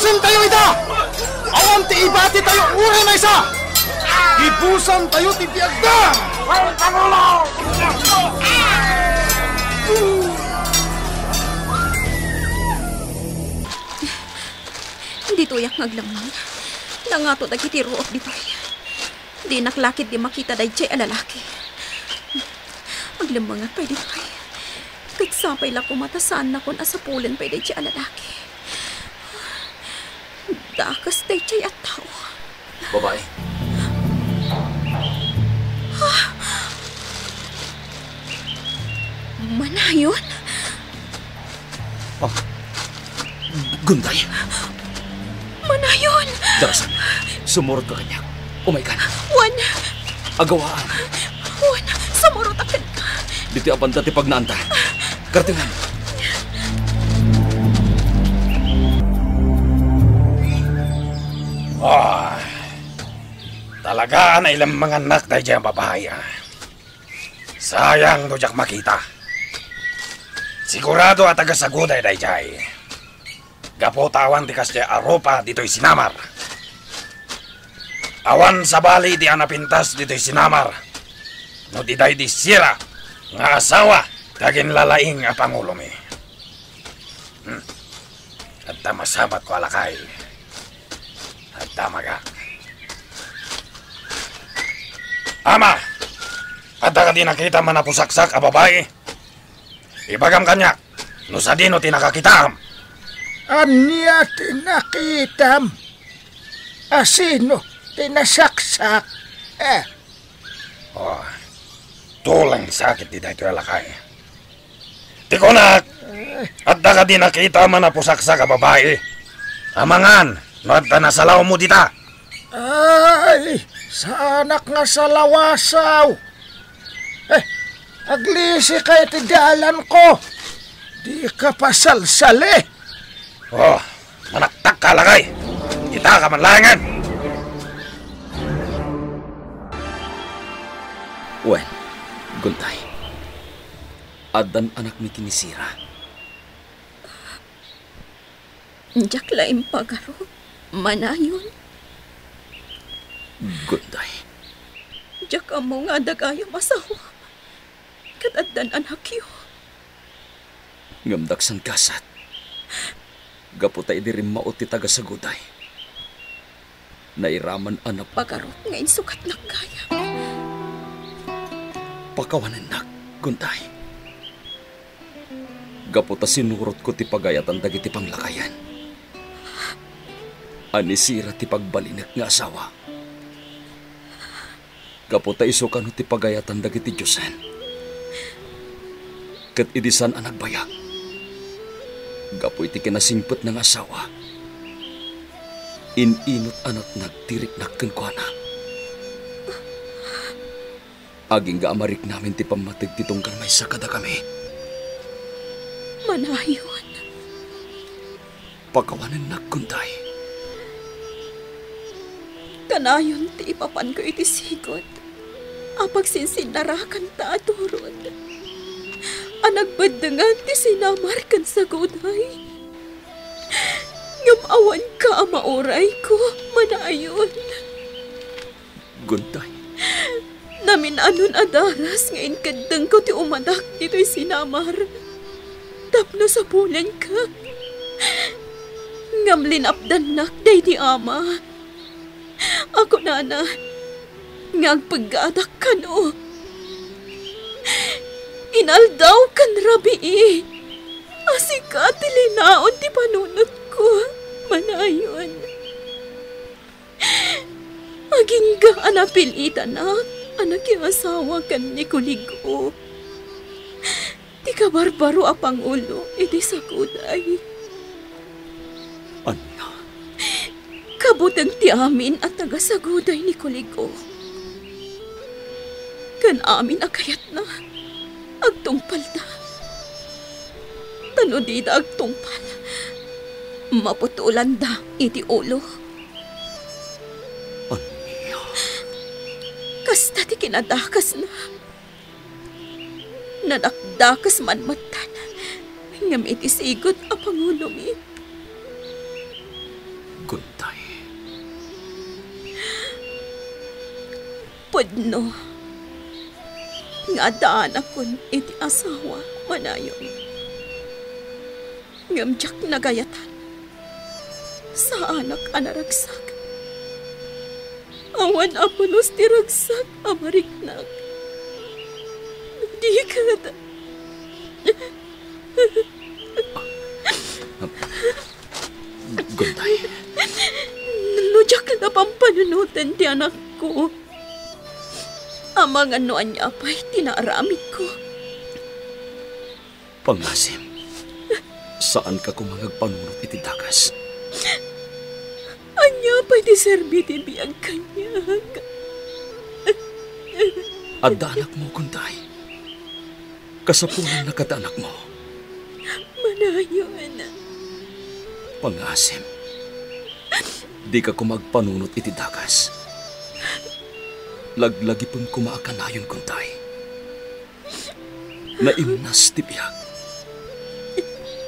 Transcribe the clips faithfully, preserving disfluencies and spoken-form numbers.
Sentayo ida! Awan ti ibati tayo uray maysa! Gibusan tayo ti biagda! Ditoyak nga aglemmeng. Nangato dagiti ruot ditoy. Dinak la ketdi makita daydiay a lalaki. Aglemmengak pay ditoy. Ket sapay la koma ta saannakon a sapulen pay daydiay a lalaki. Dakes daydiay a tao. Babae. Manayon? Oh. Gunday. Manayon! Darasan, sumurotka kaniak. Umaykan. Wen! Agawaan. Wen, sumurotak kenka. Ditoy a banda ti pagnaanta. Kartengan. Ah, talaga a nailemmengannak daydiay a babai, a. Sayang no diak makita. Sigurado a taga-Saguday daydiay. Gapu ta awan ti kasdiay a rupa ditoy sinamar. Awan sabali ti a napintas ditoy sinamar no di daydi Sira nga asawa ti aginlalaing a pangulomi. Hmm. Adda masabatko a lakay. Adda maga. Ama! Adda kadi nakitam a napusaksak a babai? Ibagam kaniak, no sadino ti nakakitaam. Ania ti nakitam? Asino ti nasaksak? Eh. Oh, tuleng sakit ti daytoy a lakay. Ti kunak, adda kadi nakitam a napusaksak a babai? Amangan, no adda nasalawmo dita. Ay, saanak nga salawasaw. Eh, aglisika iti dalanko. Dika pasalsali. Oh, manaktakka, lakay. Kitaka man laengen. Wen, Gunday. Addan anakmi ken ni Sira. Diak la impagarup, manayon. Gunday. Diak ammo nga adda gayam asawa. Ket addan anakyo. Ngem daksan gasat. Gapu ta idi rimmao ti taga-Saguday, nairaman a nap- Pagarup nga insukatnak gayam. Pakawanennak, Gunday. Gapu ta sinurotko ti pagayatan dagiti panglakayen a ni Sira ti pagbalinek nga asawa. Gapu ta isu kano ti pagayatan dagiti diosen. Ket idi saan a nagbayag, gapu iti kinasingpetna nga asawa, in-inut a natnag ti riknak kenkuana. Agingga a mariknamin ti pammateg ti tunggal maysa kadakami. Manayon. Pakawanennak, Gunday. Kanayon ti ipapanko iti sigud a pagsinsinnarakan ta a turod a nagbeddengan ti sinamar ken Saguday. Ngem awanka a maurayko, manayon. Gunday. Namin-anon a daras nga inkeddengko ti umanak ditoy sinamar tapno sapulenka. Ngem linapdannak daydi ama a kunana nga agpeggatak kano. Inaldaw ken rabii a sika ti linaon ti panunotko, manayon. Agingga a napilitanak a nakiasawa ken ni Kuligo, ti kabarbaro a pangulo iti Saguday. Ania? Kabuteng ti amin a taga-Saguday ni Kuligo. Ken amin a kayatna, agtungpalda. Ta no dida agtungpal, maputolanda iti ulo. Ania? Kasta ti kinadakesna. Nadakdakes man metten, ngem iti sigud a pangulomi, Pudno nga addaanakon iti asawa, manayon. Ngem diak nagayatan. Saanak a naragsak. Awan a pulos ti ragsak a mariknak. No di ket, Gunday. No diak la pampanunoten ti anakko, amangan no ania pay ti naaramidko. Pangasim, saanka koma nga agpanunot iti dakes. Ania pay ti serbi ti biag kaniak? Adda anakmo, Gunday. Kasapulanna kada anakmo. Manayon. Pangasim, dika koma agpanunot iti dakes. Laglagipen koma a kanayon, Gunday. Naimnas ti biag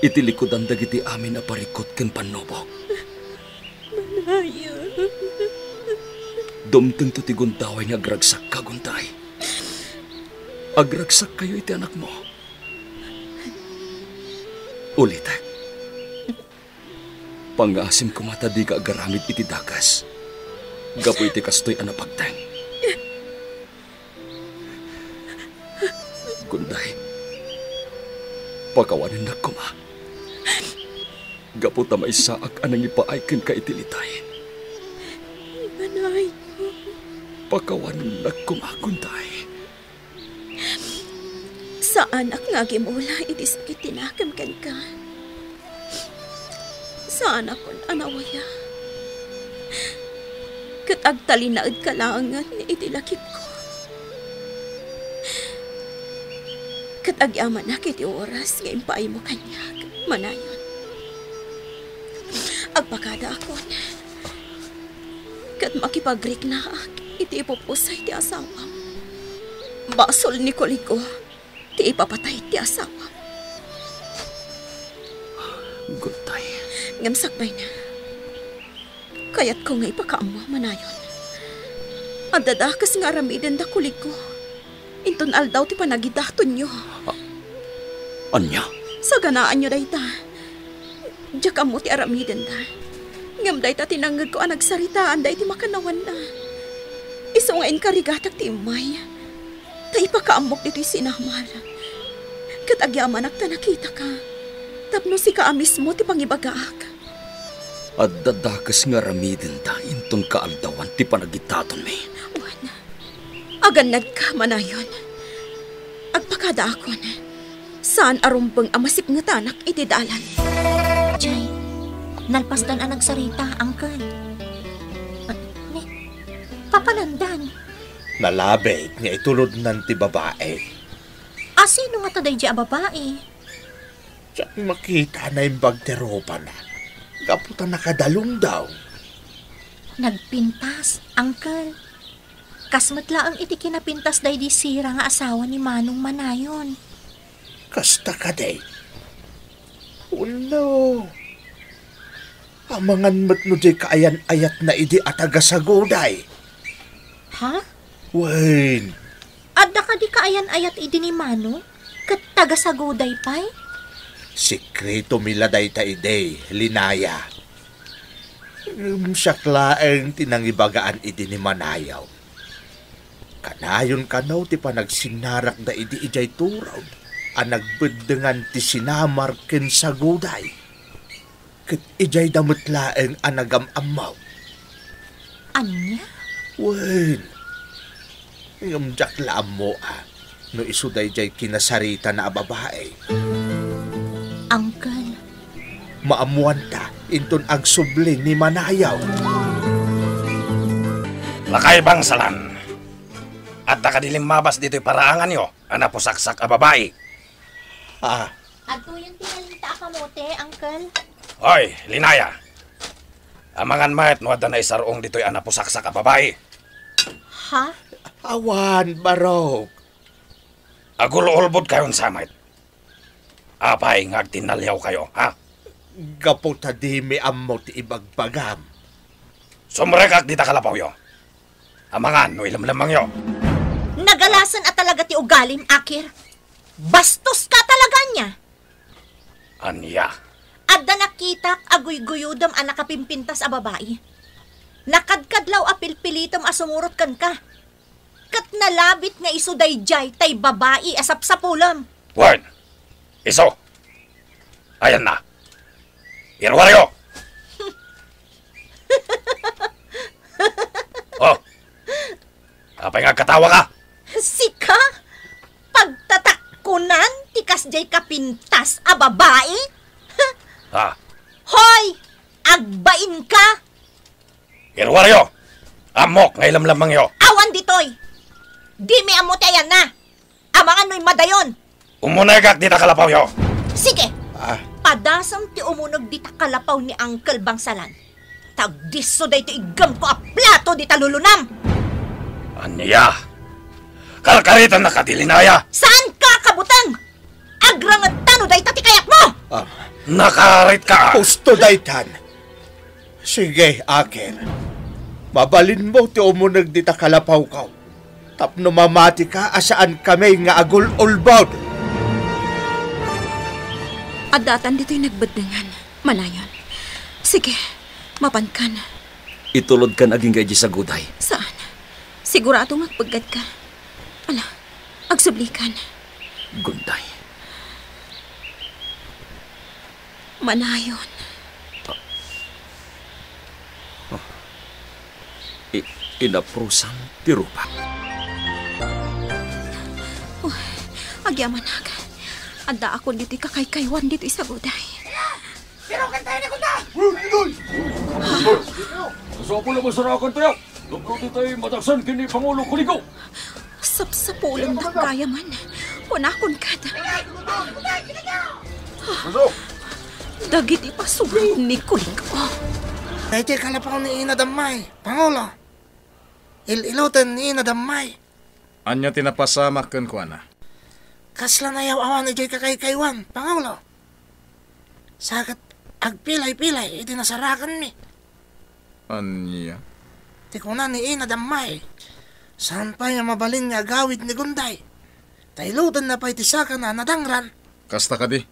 iti likudan dagiti amin a parikut ken pannubok. Manayon. Dumtengto ti gundaway nga agragsakka, Gunday. Agragsakkayo iti anakmo. Ulitek. Pangasim koma ta dika agaramid iti dakes gapu iti kastoy a napagteng. Gunday, pakawanennak koma gapu ta maysaak a nangipaay kenka iti litay. Nanay. Pakawanennak koma, Gunday. Saanak nga agimula iti sakit ti nakem kenka. Saanakon a nawaya. Ket agtalinaedka laengen iti lakipko. Ket agyamanak iti oras nga impaaymo kaniak, manayon. Agpakadaakon. Ket makipagriknaak iti ipupusay ti asawam. Basol ni Kuligo ti ipapatay ti asawam. Gunday. Ngem sakbayna, kayatko nga ipakaammo, manayon. Adda dakes nga aramidenda, Kuligo. Inton aldaw ti panagidatonyo. A-, ania? Saganaanyo dayta. Diak ammo ti aramidenda. Ngem dayta ti nangngegko a nagsaritaanda iti makannawanna. Isu nga inkarigatak ti immay, ta ipakaammok ditoy sinamar. Ket agyamanak ta nakitaka, tapno sika a mismo ti pangibagaak. Adda dakes nga aramidenda inton kaaldawan ti panagidatonmi. Wen, agannadka, manayon. Agpakadaakon. Saan a rumbeng a masipngetanak iti dalan. Jay, nalpasdan a nagsarita, Uncle. Ah, ni, papanandan. Nalabit nga itulodnan ti babai. A, sino ngata daydiay a babai? Diak makita a naimbag ti rupana gapu ta nakadalungdong. Nagpintas, Uncle. Kas met laeng iti kinapintas daydi Sira nga asawa ni Manong manayon. Kasta kadi? Wenno, amangan met no diay kaayan-ayatna idi a taga-Saguday? Ha? Wen. Adda kadi kaayan-ayat idi ni Manong? Ket taga-Saguday pay? Sekreto mi la dayta idi, Linaya. Ngem siak laeng ti nangibagaan idi ni manayon. Kanayon kano ti panagsinnarakda idi idiay Turon a nagbeddengan ti sinamar ken Saguday. Ket idiayda met laeng a nagam-ammo. Ania? Wen, ngem diak la ammo a no isu daydiay kinasaritana a babai. Uncle. Maammoanta inton agsubli ni manayon. Lakay Bangsalan, adda kadi limmabas ditoy paraanganyo a napusaksak a babai? Ah, Adtoyen ti nalinta a kamote, Uncle. Hoy, Linaya! Amangan met no adda naisar-ong ditoy a napusaksak a babai. Ha? Awan, Barok. Agul-ulbodkayon sa met. Apay nga agtinnaliawkayo, ha? Gapu ta dimi ammo ti ibagbagam. Sumrekak dita kalapawyo. Amangan no ilamlamangyo. Nagalasen a talaga ti ugalim, Akir. Bastos ka talaga ania. Ania? Adda nakitak a guyguyodem a nakapimpintas a babai. Nakadkadlaw a pilpilitem a sumurot kenka. Ket nalabit nga isu daydiay tay babai a sapsapulem. Wen, isu. Ayanna. Iruaryo. Oh. Apay nga agkatawa ka? Sika? Pagtatakkunan ti kasdiay kapintas a babai? Ha? Hoy! Agbain ka! Iruaryo! Ammok nga ilamlamangyo. Awan ditoy! Dimi ammo ti ayanna! Amangan no immadayon! Umunegak dita kalapawyo! Sige! Ah. Padasem ti umuneg dita kalapaw ni Uncle Bangsalan. Ta agdisso daytoy iggemko a plato dita lulunam! Ania? Karkaritan na kadi, Linaya? Saan ka, kabuteng? Agrangettano dayta ti kayatmo! Ah. Nakarit ka! Husto daytan. Sige, Akir. Mabalinmo ti umuneg dita kalapawko. Tapno mamatika a saan kami nga agul-ulbod. Addatan ditoy nagbeddengan. Manayon. Sige, mapankan. Itulodkan agingga idiay saguday. Saan? Sigurado nga agpeggadka. Ala, agsublikan. Gunday. Manayon. Ah. Ah. I-, inaprusam ti rupak. Oh, agyamanak. Addaakon ditoy kakaykaywan ditoy saguday. Pero kan tayo na, Gunda! Uy, Iloy! Masapul a masarakan tayo! Tapno ditay madaksan ken ni Pangulo Kuligo. Sapsapulendak gayam. Kunakon kada. Masok! Dagiti pasubli ni Kuligo. Daytoy kalapaw ni Ina Dammay, Pangulo. Il-iloten ni Ina Dammay. Ania ti napasamak kenkuana? Kasla nayaw-awan idiay kakaykaywan, Pangulo. Sa ket agpilay-pilay iti nasarakanmi. Ania? Ti kuna ni Ina Dammay, saan pay nga mabalin nga agawid ni Gunday. Ta ilotenna pay ti sakana a nadangran. Kasta kadi?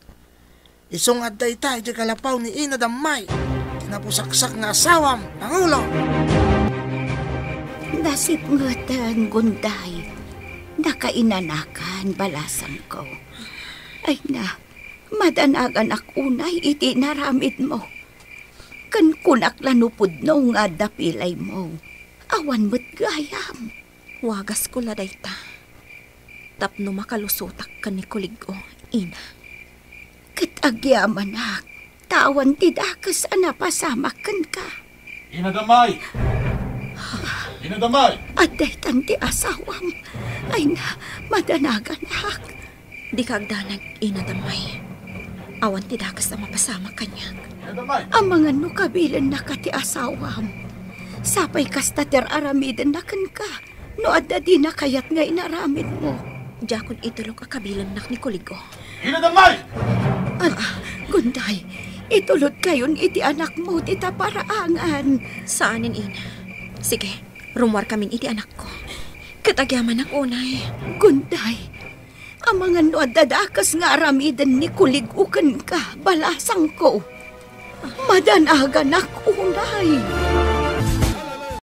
Isu nga adda ita idiay kalapaw ni Ina Dammay, ti napusaksak nga asawam, Pangulo. Nasipngeten, Gunday. Nakainanakan, balasangko. Ay na, madanaganak unay iti inaramidmo. Ken kunak la no pudno nga adda pilaymo. Awan met gayam. Wagasko la dayta tapno makalusotak ken ni Kuligo, Ina. Ket agyamanak, ta awan ti dakes a napasamak kenka. Ina Damay! Ina Damay! Adda itan ti asawam. Ay na, madanaganak. Dika agdanag, Ina Damay. Awan ti dakes a mapasamak kaniak. Amangan no kabilennaka ti asawam. Sapay kasta ti ar-aramidenna kenka no adda dina kayat nga inaramidmo. Diakon itulok a kabilennak ni Kuligo. Ina Damay! Ah, Gunday, itulodkayon iti anakmo ti taparaangan. Saanen, Ina. Sige, rummuarkamin iti anakko. Ket agyamanak unay. Gunday, amangan no adda dakes nga aramiden ni Kuligo kenka, balasangko. Madanaganak unay.